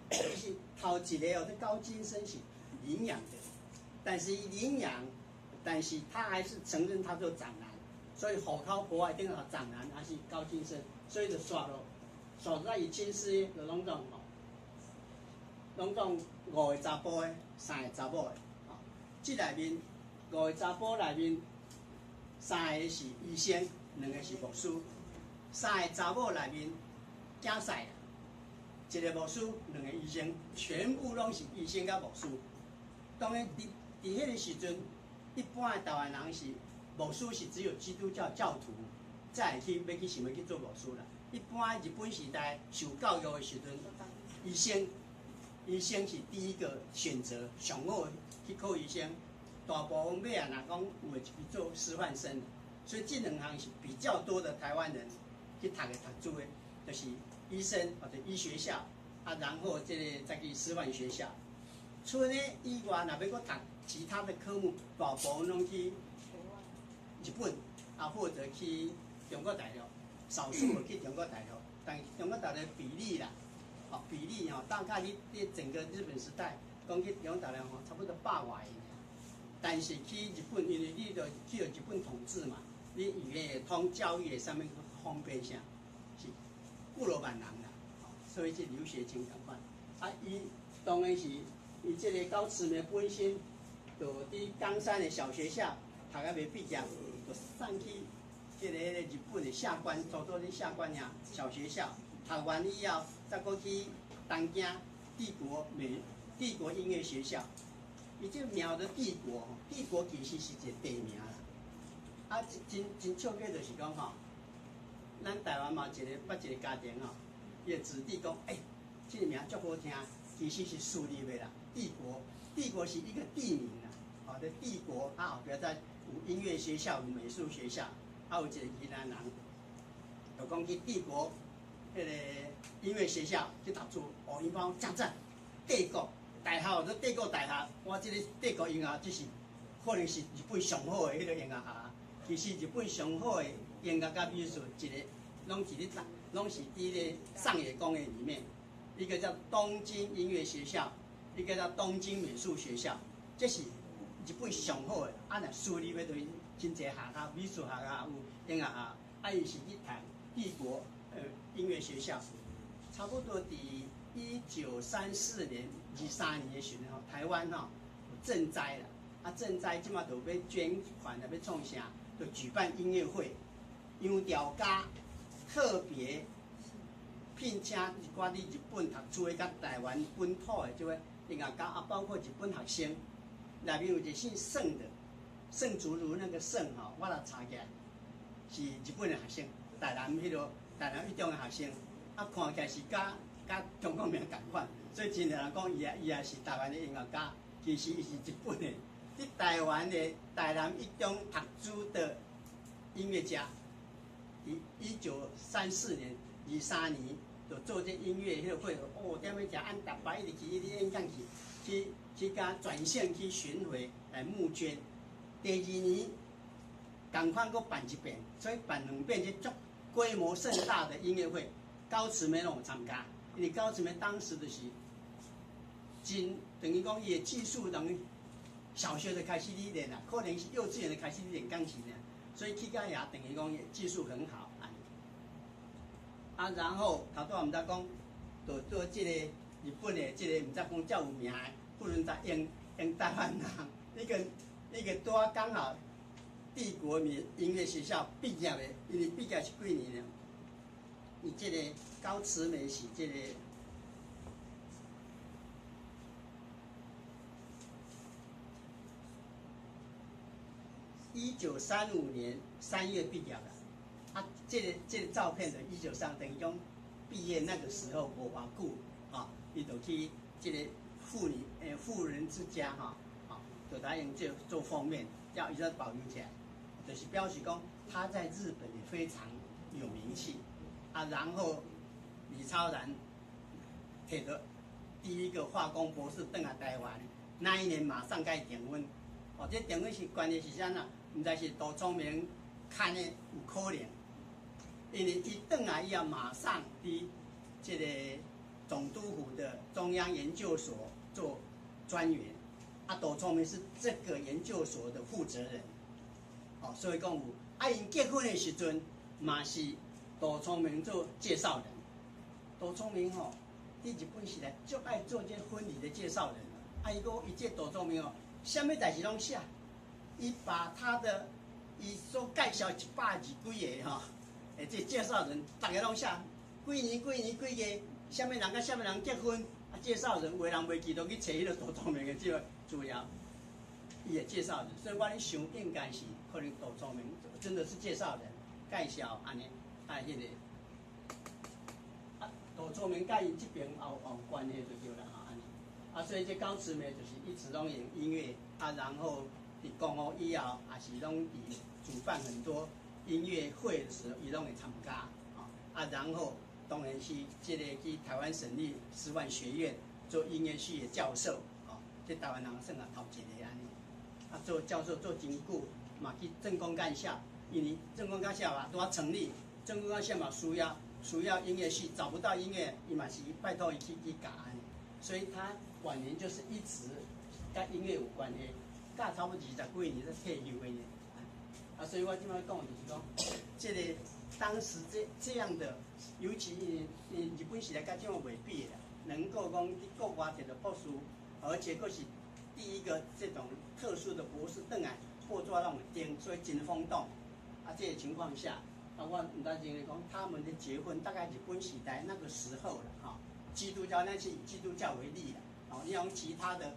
個，就是頭一個哦，這高金生是領養的，但是伊領養，但是他還是承認他做長男，所以戶口簿一定要長男還是高金生，所以就煞落，煞在伊親師就攏總吼，攏總五個查埔的，三個查某的，吼，這內面五個查埔內面三個是醫生，兩個是牧師，三個查某內面囝婿，一個牧師，兩個醫生，全部攏是醫生佮牧師。當然，佇彼個時陣，一般的台灣人是牧師是只有基督教教徒才會去欲去想欲去做牧師啦。一般日本時代受教育的時陣，醫生是第一個選擇，上好去考醫生。大部分尾仔若講有的就去做師範生，所以這兩項是比較多的台灣人去讀的讀書的，就是醫生或者醫學校啊，然後這個再去師範學校。除了以外，若欲閣讀其他的科目，大部分攏去日本啊，或者去中國大陸，少數有去中國大陸，但中國大陸比例啦，哦比例吼，大概你整個日本時代講去中國大陸吼，差不多百外個。但是去日本，因為你就去予日本統治嘛，你語言會通，教育的啥物方便啥，是幾落萬人啦，所以這留學真仝款。啊，伊當然是伊這個高慈美本身，就佇岡山的小學校讀啊未畢業，就送去這個彼個日本的下關，做做咧下關爾小學校，讀完以後，再閣去東京帝國音樂學校。伊這個名的帝國，帝國其實是一個地名啦。啊，真真笑個就是講吼，咱台灣嘛一個捌一個家庭吼，伊的子弟講，欸，這個名足好聽，其實是私立的啦。帝國，帝國是一個地名啦。吼，這帝國啊，後壁再有音樂學校、有美術學校，啊有一個宜蘭人，就講去帝國彼個音樂學校去讀書，哦，𪜶講真讚，帝國。大學做帝國大學，我這個帝國音樂只是可能是日本上好的彼個音樂學。其實日本上好的音樂佮美術，一個攏是咧，攏是佇咧上野公園裡面，一個叫東京音樂學校，一個叫東京美術學校，這是日本上好的。啊，若私立的就是真濟學校，美術學校有音樂學校，啊，伊是去讀帝國音樂學校，差不多佇1934年、23年的時陣吼，台灣吼有震災啦，啊震災這馬就欲捐款啊，欲創啥，就舉辦音樂會，楊調家特別聘請一寡佇日本讀書的佮台灣本土的這位音樂家啊，包括日本學生，內面有一個姓盛的，盛竹如那個盛吼，我來查起來是日本的學生，台南彼個台南一中的學生，啊看起來是佮佮中國名仝款，所以真濟人講伊也是台灣的音樂家，其實伊是日本的，佇台灣的台南一中讀書的音樂家，佇1934年23年就做這音樂彼個會，哦，踮咧食按逐擺一直去，一直演講去，去佮全省去巡迴來募捐。第二年仝款閣辦一遍，所以辦兩遍這足規模盛大的音樂會，高慈美攏有參加。因為高慈美當時就是真等於講伊的技術等於小學就開始咧練啦，可能是幼稚園就開始咧練鋼琴啦，所以去到遐等於講技術很好。啊，然後頭拄仔毋知講，就做這個日本的這個毋知講遮有名的，不能再用用台灣人，一個拄仔剛好帝國音樂學校畢業的，因為畢業是幾年呢？伊這個高慈美是這個1935年3月畢業的，啊，這個照片的193等於講畢業那個時候無偌久，啊，伊就去這個婦人之家哈，啊，就來用這做封面，叫伊說保留起來，就是表示講他在日本也非常有名氣。啊，然後李超然提到第一個化工博士轉來台灣，那一年馬上共伊訂婚。哦，這訂婚是關係是啥啊？毋知是杜聰明牽的有可能，因為伊轉來以後，馬上佇這個總督府的中央研究所做專員。啊，杜聰明是這個研究所的負責人。哦，所以講有啊，𪜶結婚的時陣嘛是杜聰明做介紹人。杜聰明吼，佇日本時代足愛做這婚禮的介紹人。啊，伊講伊這杜聰明哦，啥物代誌攏寫，伊把他的伊所介紹120幾個吼，欸，這介紹人，逐个攏寫，幾年幾年幾月，啥物人佮啥物人結婚，啊，介紹人有的人袂記，都去揣彼个杜聰明的這個資料，伊會介紹人，所以我咧想應該是可能杜聰明真的是介紹人介紹按呢，啊，彼個啊，杜聰明佮𪜶這邊也有關係就對啦吼，按呢，啊，所以這高慈美就是一直攏用音樂啊，然後佇光復以後，也是攏佇主辦很多音樂會的時候，伊攏會參加，啊，然後當然是這個去台灣省立師範學院做音樂系的教授，哦，這台灣人算也頭一個按呢，啊，做教授做真久，嘛去政工幹校，因為政工幹校啊，拄仔成立，政工幹校嘛需要音樂系，找不到音樂，伊嘛是拜託伊去教按呢，所以他晚年就是一直佮音樂有關係，教差不多20幾年才退休的呢。啊，所以我這擺講就是講，這個當時這樣的，尤其日本時代佮這麼袂比啦，能夠講佇國外摕著博士，而且閣是第一個這種特殊的博士轉來，報紙攏會登，所以真轟動。啊，這個情況下，啊，我毋知認為講他們的結婚大概日本時代那個時候了，哈，基督教那是以基督教為例啦，哦，你用其他的，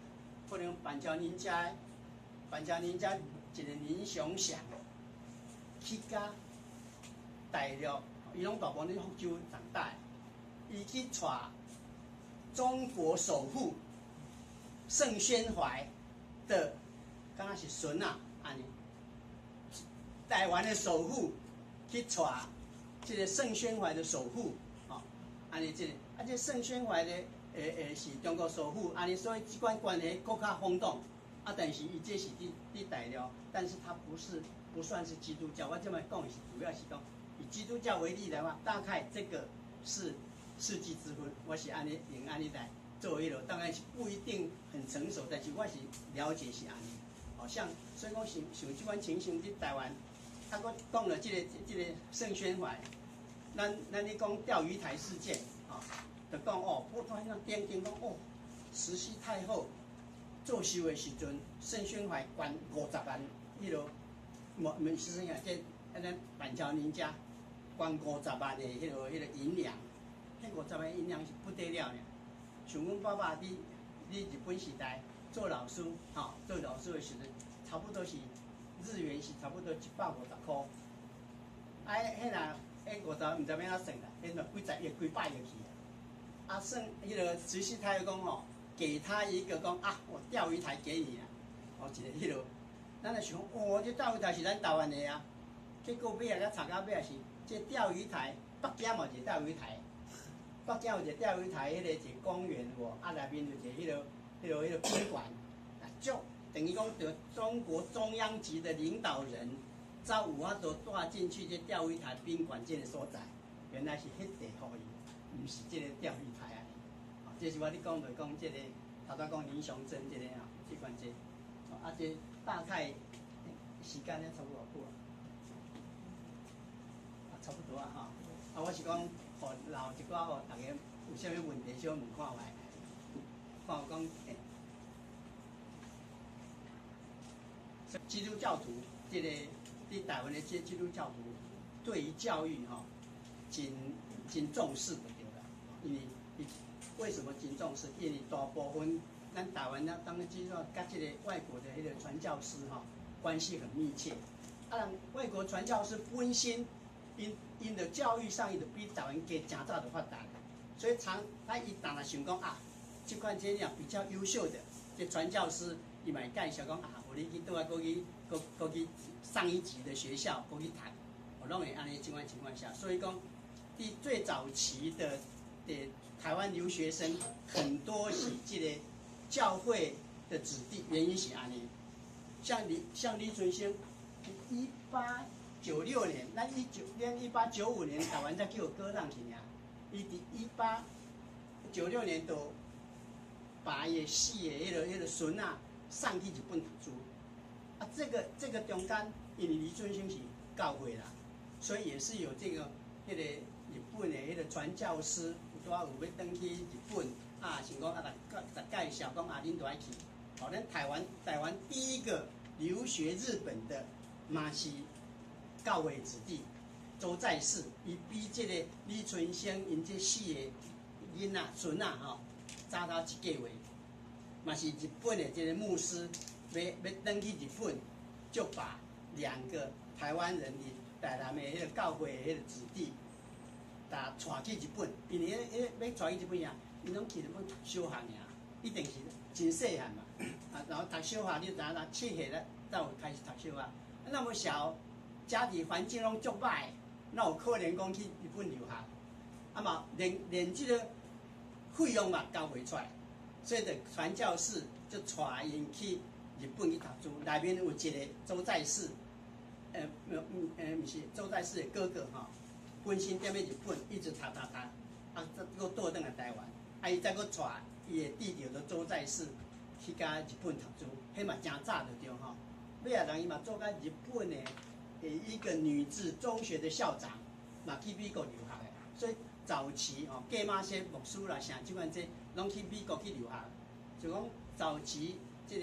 可能板橋林家，板橋林家一個林熊祥去佮大陸，伊攏大部分佇福州長大，伊去娶中國首富盛宣懷的，敢若是孫仔按呢，台灣的首富去娶這個盛宣懷的首富，吼，按呢這個，啊，這盛宣懷的，是中國首富，按呢，所以這款關係閣較轟動，啊，但是伊這是佇大陸，但是他不是不算是基督教，我這麼講是主要是講以基督教為例的話，大概這個是世紀之婚，我是按呢用按呢來做彼落，當然是不一定很成熟，但是我是了解是按呢，好像所以講像像這款情形佇台灣，啊，閣講了這個盛宣懷，咱咧講釣魚台事件，吼，就講哦，我突然間頂頂講哦，慈禧太后做壽的時陣，盛宣懷捐50萬，彼落，無毋是啥，這咱板橋林家捐五十萬的彼個銀兩，彼五十萬銀兩是不得了呢。像阮爸爸佇日本時代做老師，吼，做老師的時陣，差不多是日元是差不多150塊。啊，彼若彼五十毋知欲按怎算啦，彼若幾十億、幾百億去啊。啊，算彼個慈禧太后講吼，給他一個講啊，我釣魚台給你啦，哦，一個彼落，咱就想，哦，這釣魚台是咱台灣的啊，結果尾仔佮查到尾仔是，這釣魚台北京嘛有一個釣魚台，北京有一個釣魚台，彼個一個公園有無？啊，內面有一個彼個賓館，啊，足等於講著中國中央級的領導人，才有法度帶進去這釣魚台賓館這個所在，原來是彼塊予伊，毋是這個釣魚台按呢。哦，這是我咧講就講這個，頭拄講林雄真這個吼，這款這，啊，這大概時間咧差不多偌久啊？啊，差不多啊吼。啊，我是講，予留一寡予大家有啥物問題小問看覓，看有講，欸，基督教徒，這個佇台灣的這基督教徒對於教育吼，真真重視就對啦。因為伊為什麼真重視？因為大部分咱台灣啊，當基督教佮這個外國的彼個傳教士吼關係很密切。啊，人外國傳教士本身，𪜶的教育上，伊就比台灣加誠早就發達，所以常他伊當然想講啊，這款這樣比較優秀的這傳教師，伊嘛會介紹講啊，予你去倒來閣去閣閣去上一級的學校，閣去讀，攏會按呢這款情況下，所以講，佇最早期的台灣留學生很多是這个教會的子弟，原因是按呢。像李春生，1896年，咱1895年台灣才叫割讓去爾，伊佇1896年就把伊的四个彼个孫仔送去日本讀書。啊，這個中間，因為李春生是教會啦，所以也是有這個彼个日本的彼个傳教師，有拄仔有欲轉去日本，啊，想講啊，來介紹講啊，恁都愛去。好，咱台灣第一個留學日本的嘛是教會子弟周在世，伊比這個李春生𪜶這四个囡仔孫仔吼早頭一個月，嘛是日本的這個牧師欲轉去日本，就把兩個台灣人佇台南的彼个教會的彼个子弟，帶去日本，因為彼個欲帶去日本啊，𪜶攏去日本讀小學爾，一定是真細漢嘛，啊，然後讀小學你就知影啦，7歲咧才有開始讀小學，那麼小，家庭環境攏足歹，哪有可能講去日本留學？啊嘛，連這个費用嘛交袂出來，所以就傳教士就帶𪜶去日本去讀書，內面有一个周在世，毋是周在世的哥哥吼，本身踮咧日本一直讀讀讀，啊，再閣倒轉來台灣，啊，伊再閣帶伊的弟弟做周在世去共日本讀書，彼嘛誠早就對吼。尾仔人伊嘛做甲日本的一個女子中學的校長，嘛去美國留學的，所以早期吼，假馬些牧師啦，啥這款這攏去美國去留學，就講早期這個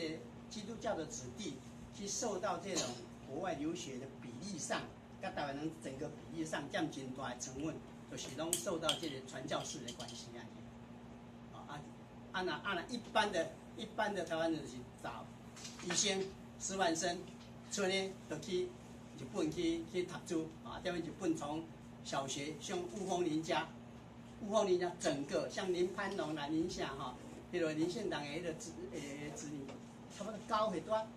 基督教的子弟去受到這種國外留學的比例上，佮台灣人整個比例上佔真大的成分，就是攏受到這個傳教士的關係按呢。啊若一般的台灣人是找醫生、師範生，出呢就去日本去讀書啊，踮日本從小學像霧峰林家，霧峰林家整個像林攀龍啦、林夏吼，彼个林獻堂的彼个子女，差不多9歲拄仔，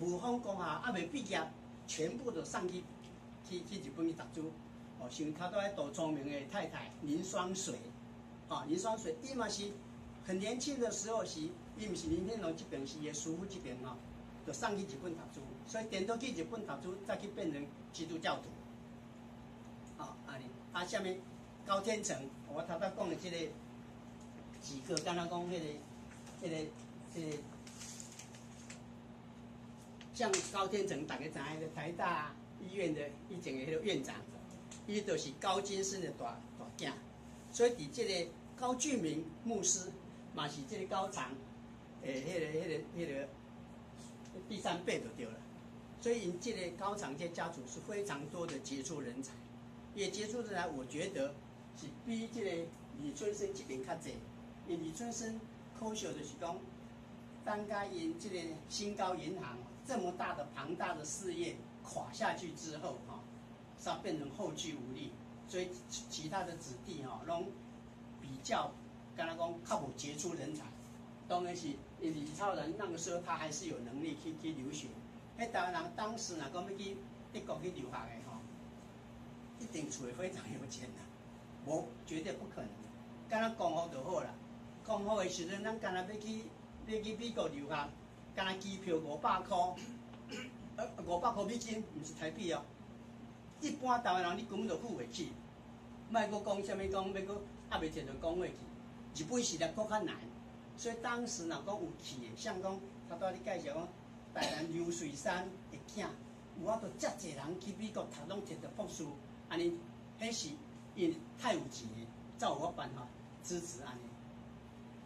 霧峰公校猶未畢業，全部都送去日本去讀書。哦，像較拄仔杜聰明的太太林雙水，哦，林雙水伊嘛是很年輕的時候是，伊毋是林天龍這邊，是伊的師父這邊吼，就送去日本讀書，所以顛倒去日本讀書，再去變成基督教徒。哦，按呢，啊，啥物高天成，我頭拄講的這個幾個，敢若講彼個，像高天成，大家知影，台大醫院的以前的彼个院長，伊就是高金生的大大囝，所以佇這个高俊明牧師嘛是這个高長的彼个第三輩就對了。所以𪜶這个高長這家族是非常多的傑出人才，也傑出人才，我覺得是比這个李春生這邊較濟。因為李春生可惜就是講，當佮𪜶這個新高銀行這麼大的龐大的事業垮下去之後，哈，煞變成後繼無力，所以其他的子弟吼，攏比較敢若講較無傑出人才。當然是李超人那個時候，他還是有能力去留學。彼台灣人當時若講欲去德國去留學的吼，一定厝會非常有錢啦，無絕對不可能。敢若光復就好啦，光復的時陣，咱敢若欲去美國留學，敢若機票500箍，500箍美金，毋是台幣哦。一般台灣人你根本就付袂起，莫閣講啥物講欲閣猶未摕著講話去。日本時代閣較難，所以當時若講有去的，像講頭拄仔你介紹講台南劉水山的囝，有法度遮濟人去美國讀，攏摕著博士，按呢，彼是因太有錢的，才有法辦法支持按呢。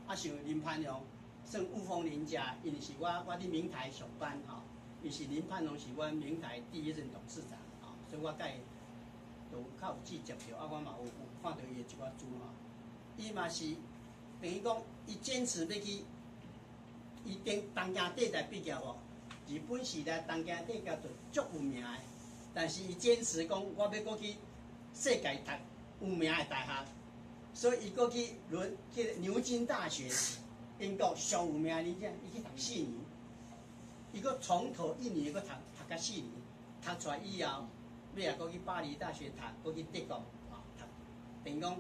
啊，像林攀龍，算霧峰林家，因為是我佇明台上班吼，伊是林攀龍是阮明台第一任董事長吼，所以我佮伊都較有接觸著，啊，我嘛有看著伊的一寡書吼，伊嘛是等於講，伊堅持欲去，伊東東京帝大畢業吼，日本時代東京帝大就足有名的，但是伊堅持講，我欲閣去世界讀有名的大學，所以伊閣去去牛津大學，英國上有名的，你知？伊去讀四年，伊閣從頭一年閣讀讀甲四年，讀出來以後，尾仔閣去巴黎大學讀，閣去德國吼讀，等於講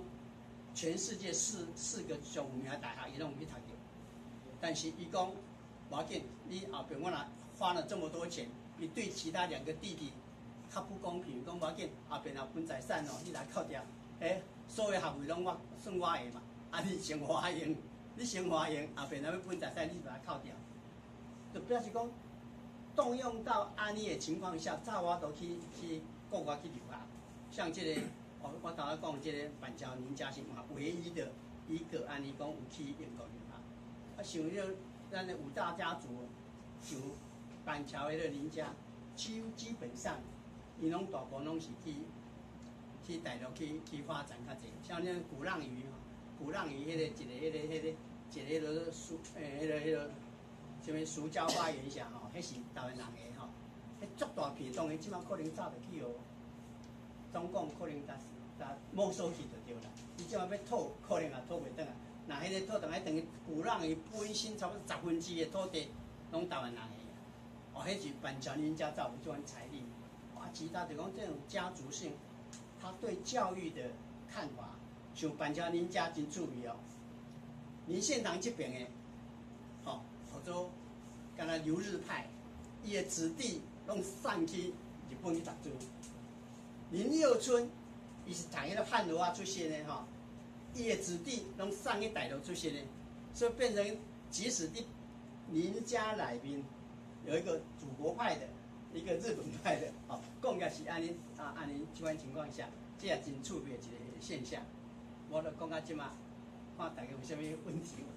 全世界四個上有名的大學，伊攏有去讀著。但是伊講無要緊，你後壁我若花了這麼多錢，你對其他兩個弟弟較不公平。講無要緊，後壁若分財產哦，你來扣掉，欸，所有學位攏我算我的嘛，啊，你先予我用，你先予我用，後壁若欲分財產，你把它扣掉，就表示講動用到按呢的情況下，才有法度去國外去留學。像這個，我頭仔講這個板橋林家是嘛唯一的一個按呢講有去英國留學。啊，像這個咱的五大家族，像板橋的林家，基本上，𪜶攏大部分攏是去大陸去發展較濟。像那鼓浪嶼吼，鼓浪嶼彼個一個彼個彼個一個彼個蘇欸彼個彼個啥物蘇家花園啥吼，彼是台灣人的吼，彼足大片，當然這馬可能早就去予中共可能共共沒收去就對啦。伊這馬欲討，可能也討袂轉來。若彼個討轉來，等於鼓浪嶼本身差不多1/10的土地，攏台灣人的。哦，彼是板橋林家才有這款財力。啊，其他就講這種家族性，他對教育的看法，像板橋林家真趣味哦。林獻堂這邊的，吼，號做敢若留日派，伊的子弟攏送去日本去讀書。林右春，伊是讀彼個漢羅啊出身的吼，伊的子弟攏送去大陸出身的，所以變成即使佇林家內面有一個祖國派的，一個日本派的，吼，講起來是按呢啊，按呢這款情況下，這也真趣味的一個現象。我就講到這馬，看大家有啥物問題無？